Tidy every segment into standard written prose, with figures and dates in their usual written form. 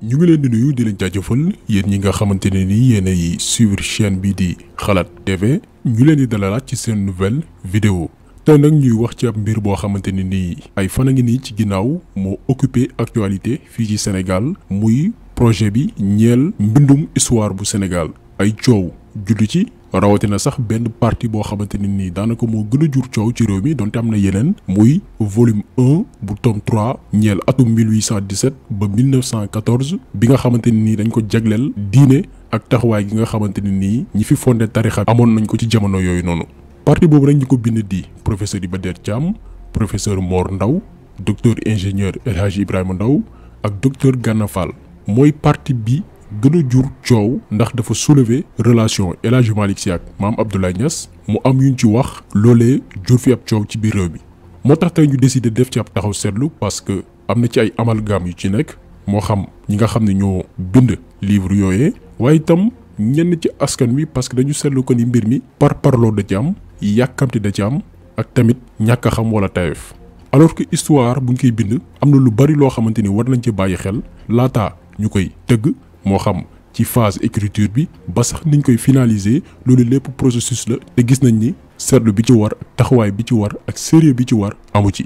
ñu ngi leen di nuyu di leen jaajëfal yéen ñi nga xamante ne ni yéenay suivre chaîne bi di xalaat TV ñu leen di dalalaat ci seen nouvelle vidéo tey nag ñuy wax ci ab mbir boo xamante ne ni ay fan a ngi nii ci ginnaaw moo occupé actualité fii ci Sénégal muy projet bi ñeel mbindum histoire bu Sénégal ay coow juddu ci rawatina sax benn parti boo xamante ne nii daanaka moo gën a jur coow ci réew mi donte am na yeneen muy volume 1 bu tome 3 ñeel atum 1817 ba 1914 bi nga xamante ne nii dañ ko jagleel diine ak taxawaay gi nga xamante ne nii ñi fi fondé tarixa amoon nañ ko ci jamono yooyu noonu. parti boobu nag ñi ko bind di professeur Iba Der Thiam professeur Mor Ndaw docteur ingénieur El Hadji Ibrahima Ndaw ak docteur Gana Fall mooy parti bi gën a jur coow ndax dafa soulever relation El Hadji Malick Sy ak Maam Abdoulaye Niass mu am yuñ ci wax loolee jur fi ab coow ci biir réew mi moo tax tey ñu décidé def ci ab taxaw seetlu parce que am na ci ay amalgame yu ci nekk moo xam ñi nga xam ne ñoo bind livre yooyee waaye itam ñenn ci askan wi parce que dañu seetlu ko ni mbir mi parloo da ci am yàkkamti da ci am ak tamit ñàkk a xam wala tayef alors que histoire buñ koy bind am na lu bari loo xamante ni war nañ ci bàyyi xel laata ñu koy tëgg moo xam ci phase écriture bi ba sax niñ koy finaliser loolu lépp processus la te gis nañ ni seetlu bi ci war ak taxawaay bi ci war ak sérieux bi ci war amu ci.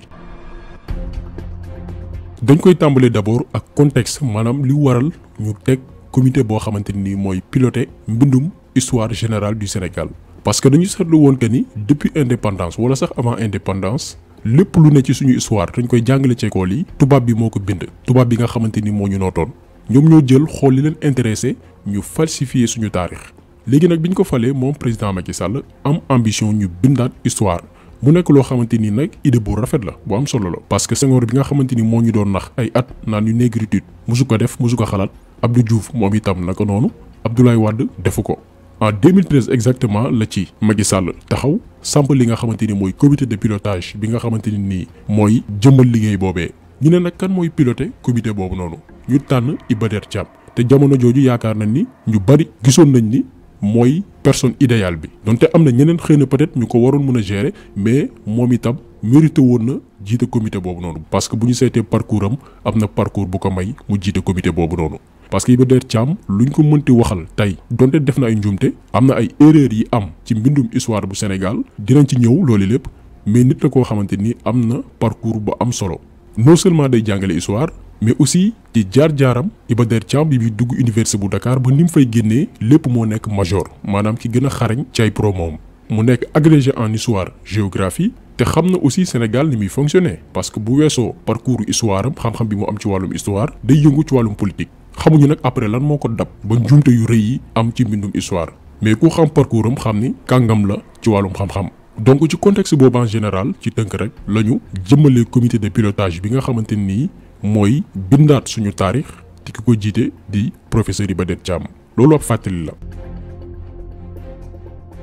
dañ koy tàmbalee d'abord ak contexte maanaam li waral ñu teg comité boo xamante ni mooy piloter mbindum histoire générale du Sénégal parce que dañu seetlu woon que ni depuis indépendance wala sax avant indépendance lépp lu ne ci suñu histoire dañ koy jàngale ci école yi tubaab bi moo ko bind tubaab bi nga xamante ni moo ñu nootoon. ñoom ñoo jël xool li leen intéressé ñu falsifier suñu taarix léegi nag bi ñu ko falee moom président Macky Sall am ambition ñu bindaat histoire mu nekk loo xamante ni nag idée bu rafet la bu am solo la. parce que Senghor bi nga xamante ni moo ñu doon nax ay at naan ñu négritude mosu ko def mosu ko xalaat Abdou Diouf moom itam naka noonu Abdoulaye Wade defu ko. en 2013 exactement la ci Macky Sall taxaw samp li nga xamante ni mooy comité de pilotage bi nga xamante ni nii mooy jëmmal liggéey boobee. ñu ne nag kan mooy piloté comité boobu noonu ñu tànn Iba Der Thiam te jamono jooju yaakaar nañ ni ñu bari gisoon nañ ni mooy personne idéale bi donte am na ñeneen xëy na peut-être ñu ko waroon mën a gérer mais moom itam mérité woon na jiite comité boobu noonu parce que bu ñu seetee parcours am na parcours bu ko may mu jiite comité boobu noonu. parce que Iba Der Thiam luñ ko mënti waxal tey donte def na ay njuumte am na ay erreurs yi am ci mbindum histoire bu Sénégal dinañ ci ñëw loolu lépp mais nit la koo xamante ni am na parcours bu am solo. non seulement day jàngale histoire mais aussi ci jaar-jaaram Iba Der Thiam bi dugg université bu Dakar ba ni mu fay génnee lépp moo nekk major maanaam ki gën a xarañ ci ay promoom mu nekk agrégé en histoire géographie te xam na aussi Sénégal ni muy fonctionner parce que bu weesoo parcours histoire am xam-xam bi mu am ci wàllum histoire day yëngu ci wàllum politique xamuñu nag après lan moo ko dab ba njuumte yu rëy yi am ci mbindum histoire mais ku xam parcours am xam ni kàngam la ci wàllum xam-xam. donc ci contexte boobu en général ci tënk rek la ñu jëmmalee comité de pilotage bi nga xamante ni mooy bindaat suñu taarix te ki ko jiite di professeur Iba Der Thiam loolu ab fàttali la.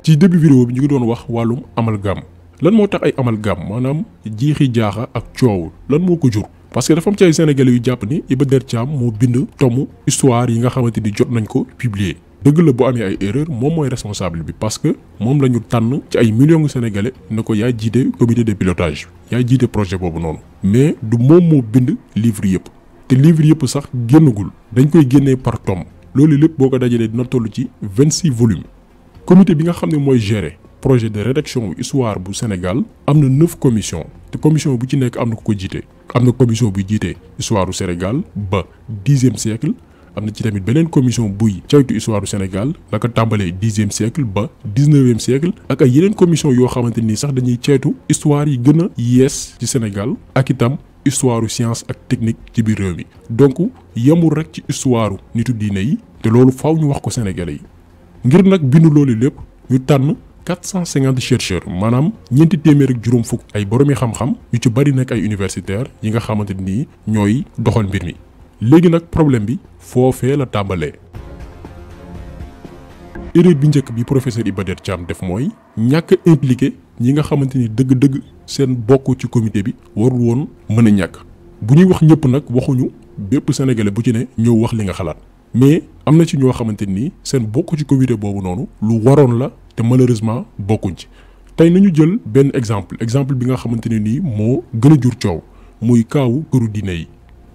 ci début vidéo bi ñu ngi doon wax wàllum amalgame lan moo tax ay amalgame maanaam jiixi jaaxa ak coow lan moo ko jur. parce que dafa am ci ay sénégalais yu jàpp ni Iba Der Thiam moo bind tomu histoire yi nga xamante ni jot nañ ko publier. dëgg la bu amee ay erreur moom mooy responsable bi parce que moom la ñu tànn ci ay millions sénégalais ne ko yaay jiite comité de pilotage yaay jiite projet boobu noonu mais du moom moo bind livre yëpp te livre yëpp sax génnagul dañ koy génnee par tome loolu lépp boo ko dajalee dina toll ci 26 volumes. comité bi nga xam ne mooy gérer projet de rédaction histoire bu Sénégal am na 9 commissions te commission bu ci nekk am na ku ko jiite am na commission buy jiite histoire du Sénégal ba 10e siècle. am na ci tamit beneen commission buy caytu histoire du Sénégal la ko tàmbalee 10e siècle ba 19e siècle ak ay yeneen commission yoo xamante ni sax dañuy caytu histoire yi gën a yees ci Sénégal ak itam histoire science ak technique ci biir réew mi donc yemul rek ci histoire nitu diine yi te loolu faaw ñu wax ko sénégalais yi ngir nag bindu loolu lépp ñu tànn 450 chercheurs maanaam ñeenti téeméer ak juróom fukk ay boromi xam-xam ñu ci bari nekk ay universitaires yi nga xamante ni ñooy doxal mbir mi. léegi nag problème bi foofee la tàmbalee erreur bi njëkk bi professeur Iba Der Thiam def mooy ñàkk impliqué ñi nga xamante ni dëgg-dëgg seen bokk ci comité bi warul woon mën a ñàkk bu ñuy wax ñëpp nag waxuñu bépp sénégalais bu ci ne ñëw wax li nga xalaat mais am na ci ñoo xamante ni seen bokk ci comité boobu noonu lu waroon la te malheureusement bokkuñ ci tey nañu jël benn exemple bi nga xamante ne nii moo gën a jur coow muy kaawu këru diine yi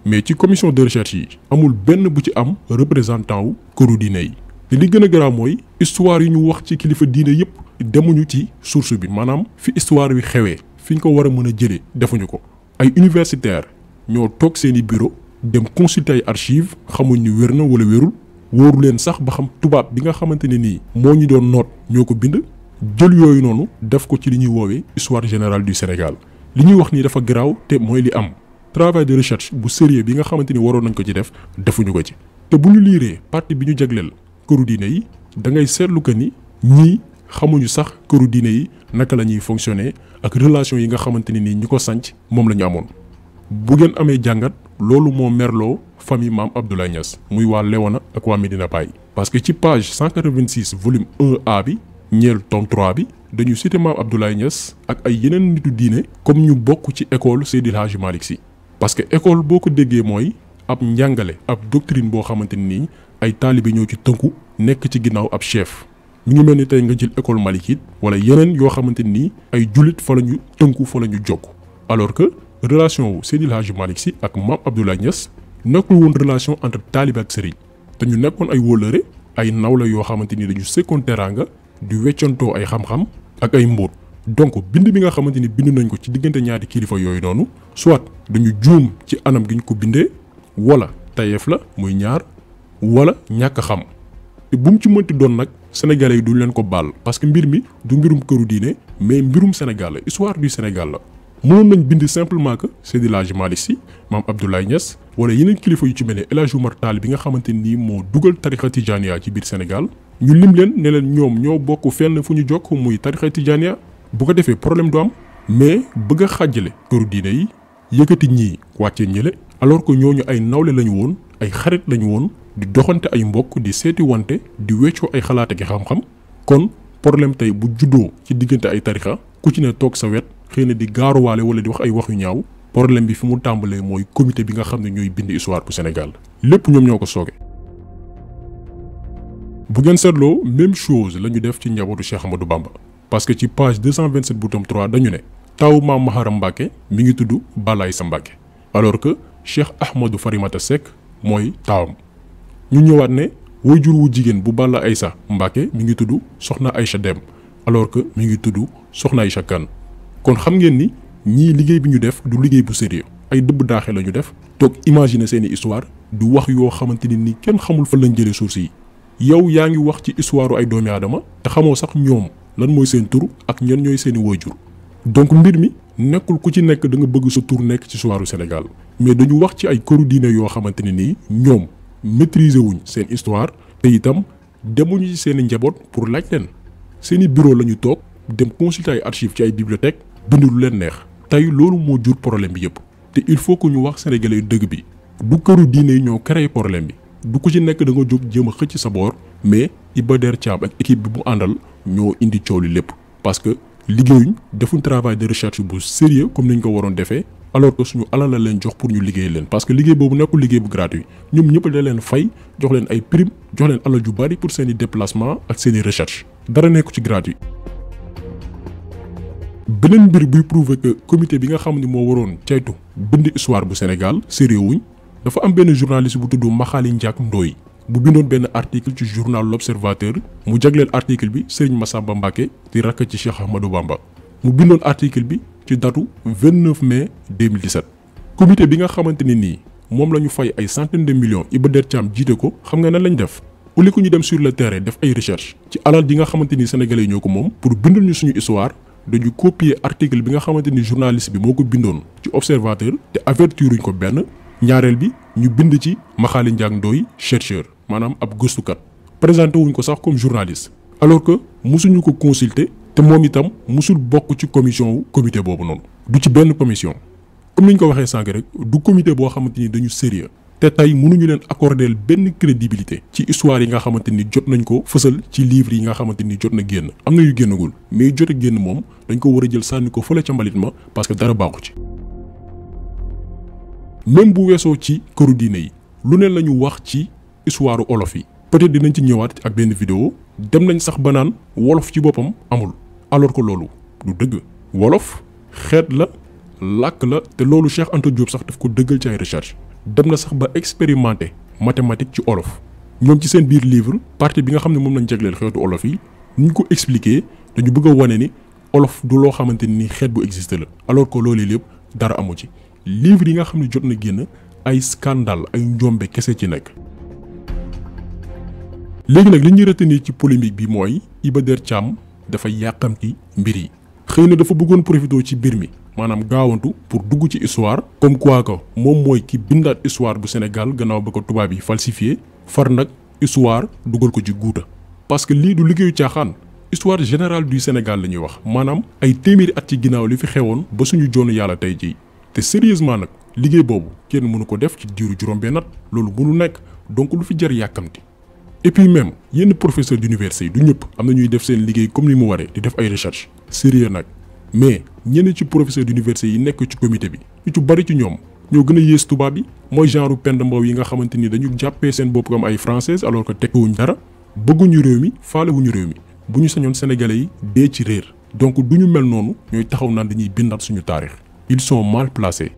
mais ci commission de recherche yi amul benn bu ci am représentant wu këru diine yi te li gën a garaaw mooy histoire yi ñu wax ci kilifa diine yépp demuñu ci source bi maanaam fi histoire bi xewee fi ñu ko war a mën a jëlee defuñu ko. ay universitaire ñoo toog seeni bureau dem consulter ay archives xamuñ ni wér na wala wérul wóoru leen sax ba xam tubaab bi nga xamante ne nii moo ñu doon noot ñoo ko bind jël yooyu noonu def ko ci li ñuy woowee histoire générale du Sénégal. li ñuy wax nii dafa garaaw te mooy li am travail de recherche bu sérieux bi nga xamante ni waroon nañ ko ci def defuñu ko ci. te bu ñu liiree partie bi ñu jagleel këru diine yi da ngay seetlu que ni ñii xamuñu sax këru diine yi naka la ñuy fonctionner ak relation yi nga xamante ni nii ñi ko sanc moom la ñu amoon. bu ngeen amee jàngat loolu moo merloo famille Maam Abdoulaye Niass muy waa Léona ak waa Medina Baye. parce que ci page 186 volume 1A bi ñeel tome 3 bi dañu cité Maam Abdoulaye Niass ak ay yeneen nitu diine comme ñu bokk ci école Seydil Hadji Malick Sy. parce que école boo ko déggee mooy ab njàngale ab doctrine boo xamante ni ay taalibe ñoo ci tënku nekk ci ginnaaw ab chef. mi ngi mel ni tey nga jël école malikite wala yeneen yoo xamante ni ay jullit fa la ñu tënku fa la ñu jokk alors que relation wu Seydil Hadji Malick Sy ak Maam Abdoulaye Niass nekkul woon relation entre taalibe ak sëriñ te ñu nekkoon ay wóllëre ay nawla yoo xamante ni dañu sekkoon teraanga di weccantoo ay xam-xam ak ay mbóot. donc bind bi nga xamante ni bind nañ ko ci diggante ñaari kilifa yooyu noonu soit dañu juum ci anam gi ñu ko bindee wala tayeef la muy ñaar wala ñàkk xam te bu mu ci mënti doon nag sénégalais yi duñ leen ko baal parce que mbir mi du mbirum këru diine mais mbirum Sénégal la histoire du Sénégal la. mënoon nañ bind simplement que Seydil Hadji Malick Sy Maam Abdoulaye Niass wala yeneen kilifa yu ci mel ne El Hadji Oumar Tall bi nga xamante ni moo dugal tarixa Tijaaniya ci biir Sénégal ñu lim leen ne leen ñoom ñoo bokk fenn fu ñu jokk muy tarixa Tijaaniya bu ko defee problème du am mais bëgg a xàjjale këru diine yi yëkkati ñii wàccee ñële alors que ñooñu ay nawle lañu woon ay xarit lañu woon di doxante ay mbokk di seeti wante di weccoo ay xalaat ak xam-xam kon problème tey bu juddoo ci diggante ay tarixa ku ci ne toog sa wet xëy na di gaaruwaale wala di wax ay wax yu ñaaw problème bi fi mu tàmbalee mooy comité bi nga xam ne ñooy bind histoire bu Sénégal lépp ñoom ñoo ko sooge. bu ngeen seetloo même chose la ñu def ci njabootu Cheikh Ahmadou Bamba parce que ci page 227 bu tome 3 dañu ne taawu Maam Maharam Mbacke mi ngi tudd Balla Aïssa Mbacke alors que Cheikh Ahmadou Farimata Seck mooy taawam. ñu ñëwaat ne waajur wu jigéen bu Balla Aïssa Mbacke mi ngi tudd Soxna Aïcha Dem alors que mi ngi tudd Soxna Aïcha Kane kon xam ngeen ni ñii liggéey bi ñu def du liggéey bu sérieux ay dëbb daaxe la ñu def toog imaginer seeni histoire du wax yoo xamante ni kenn xamul fa lañ jëlee source yi yow yaa ngi wax ci histoire ay doomi aadama te xamoo sax ñoom lan mooy seen tur ak ñan ñooy seeni waajur donc mbir mi nekkul ku ci nekk da nga bëgg sa tur nekk ci histoire Sénégal mais dañu wax ci ay këru diine yoo xamante ne nii ñoom maîtriser wuñ seen histoire te itam demuñu ci seeni njaboot pour laaj leen seeni bureau la ñu toog dem consulter ay archives ci ay bibliothèque bind lu leen neex tey loolu moo jur problème bi yëpp te il faut que ñu wax sénégalais yu dëgg bi du këru diine yi ñoo créé problème bi du ku ci nekk da nga jóg jéem a xëcc sa boor mais Iba Der Thiam ak équipe bi mu àndal ñoo indi coow li lépp parce que liggéeyuñ defuñ travail de recherche bu sérieux comme niñ ko waroon defee alors que suñu alal la leen jox pour ñu liggéey leen parce que liggéey boobu nekkul liggéey bu gratuit ñoom ñëpp da leen fay jox leen ay prime jox leen alal ju bari pour seeni déplacement ak seeni recherche dara nekku ci gratuit. beneen mbir buy prouver que comité bi nga xam ni moo waroon caytu bind histoire bu Sénégal sérieux wuñ dafa am benn journaliste bu tudd Maxaali Ndiak Ndoye bu bindoon benn article ci journal L'Observateur mu jagleel article bi Serigne Massamba Mbacké di rakk ci Cheikh Ahmadou Bamba mu bindoon article bi ci datu 29 mai 2017 comité bi nga xamante ne nii moom la ñu fay ay centaines de millions Iba Der Thiam jiite ko xam nga nan lañ def au lieu que ñu dem sur le terrain def ay recherche ci alal ji nga xamante ni sénégalais yi ñoo ko moom pour bindal ñu suñu histoire dañu copier article bi nga xamante ni journaliste bi moo ko bindoon ci Observateur te avertiruñ ko benn ñaareel bi ñu bind ci Maxaali Ndiak Ndoye chercheur maanaam ab gëstukat présenté wuñ ko sax comme journaliste alors que musuñu ko consulter te moom itam musul bokk ci commission wu comité boobu noonu du ci benn commission comme ni ñu ko waxee sànq rek du comité boo xamante ni dañu sérieux te tey mënuñu leen accorder benn crédibilité ci histoire yi nga xamante ni jot nañ ko fësal ci livre yi nga xamante ni jot na génn am na yu génnagul mais jot a génn moom dañ ko war a jël sànni ko fële ca mbalit ma parce que dara baaxu ci. même bu weesoo ci këru diine yi lu ne la ñu wax ci histoire olof yi peut-être dinañ ci ñëwaat ak benn vidéo dem nañ sax ba naan wolof ci boppam amul alors que loolu du dëgg wolof xeet la làkk la te loolu Cheikh Anta Diop sax daf ko dëggal ci ay recherche dem na sax ba expérimenter mathématique ci olof. ñoom ci seen biir livre partie bi nga xam ne moom lañ jagleel xeetu olof yi ñu ko expliquer dañu bëgg a wane ni olof du loo xamante ni xeet bu existe la alors que loolu lépp dara amu ci. livre yi nga xam ne jot na génn ay scandale ay njombe kese ci nekk. léegi nag li ñuy retenir ci polémique bi mooy Iba Der Thiam dafa yàqamti mbir yi xëy na dafa bëggoon profité ci mbir mi maanaam gaawantu pour dugg ci histoire comme quoi que moom mooy ki bindaat histoire bu Sénégal gannaaw ba ko tubaab yi falsifié far nag histoire dugal ko ci guuta parce que lii du liggéeyu caaxaan histoire générale du Sénégal la ñuy wax maanaam ay téeméeri at ci ginnaaw li fi xewoon ba suñu joonu yàlla tey jii te sérieusement nag liggéey boobu kenn mënu ko def ci diiru juróom-benn at loolu mënu nekk donc lu fi jar yàkkamti. et puis même yenn professeur d'université yi du ñëpp am na ñuy def seen liggéey comme ni mu waree di def ay recherche sérieux nag mais ñenn ci professeur d'université yi nekk ci comité bi ñu ci bari ci ñoom ñoo gën a yées tubaab bi mooy genre pend mbaw yi nga xamante ni dañu jàppee seen bopp comme ay français alors que tekkiwuñ dara bëgguñu réew mi faalewuñu réew mi bu ñu sañoon sénégalais yi dee ci réer donc du ñu mel noonu ñooy taxaw naan dañuy bindaat suñu taarix ils sont mal placés.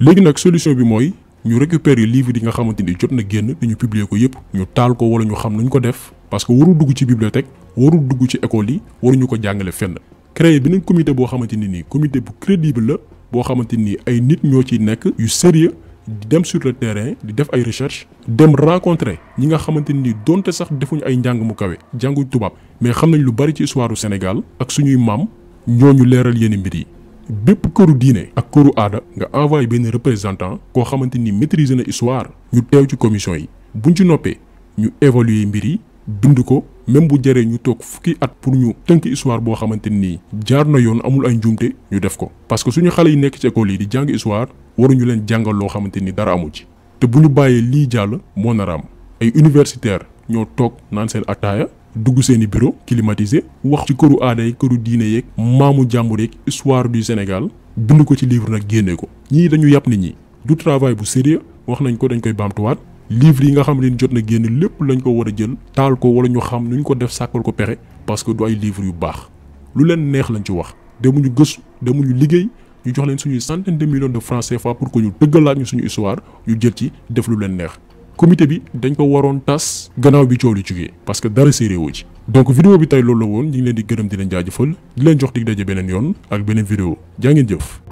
léegi nag solution bi mooy ñu récupérer livre yi nga xamante ni jot na génn te ñu publier ko yépp ñu taal ko wala ñu xam nuñ ko def parce que warul dugg ci bibliothèque warul dugg ci école yi waruñu ko jàngale fenn. créer beneen comité boo xamante ni nii comité bu crédible la boo xamante ni ay nit ñoo ciy nekk yu sérieux di dem sur le terrain di def ay recherche dem rencontrer ñi nga xamante ni donte sax defuñu ay njàng mu kawe jànguñ tubaab mais xam nañ lu bari ci histoire du Sénégal ak suñuy maam ñooñu leeral yenn mbir yi. bépp këru diine ak këru aada nga envoyé benn représentant koo xamante ni maîtriser na histoire ñu teew ci commission yi buñ ci noppee ñu évaluer mbir yi bind ko même bu jaree ñu toog fukki at pour ñu tënk histoire boo xamante ni jaar na yoon amul ay njuumte ñu def ko. parce que suñu xale yi nekk ci école yi di jàng histoire waruñu leen jàngal loo xamante ni dara amu ci te bu ñu bàyyee lii jàll moo nar a am ay universitaire ñoo toog naan seen ataaya dugg seeni bureau climatisé wax ci këru aada yi këru diine yeeg maamu jàmbur yeeg histoire du Sénégal bind ko ci livre nag génnee ko ñii dañu yàpp nit ñi du travail bu sérieux wax nañ ko dañ koy baamtuwaat livre yi nga xam ne jot na génn lépp lañ ko war a jël taal ko wala ñu xam nuñ ko def sàkkal ko pexe parce que du ay livre yu baax lu leen neex lañ ci wax demuñu gëstu demuñu liggéey ñu jox leen suñuy centaine de millions de francs CFA pour que ñu dëggalaat ñu suñu histoire ñu jël ci def lu leen neex. comité bi dañ ko waroon tas gannaaw bi coow li jugee parce que dara sérieux wu ci donc vidéo bi tey loolu la woon ñu ngi leen di gërëm di leen jaajëfal di leen jox dig daje beneen yoon ak beneen vidéo jaa ngeen jëf.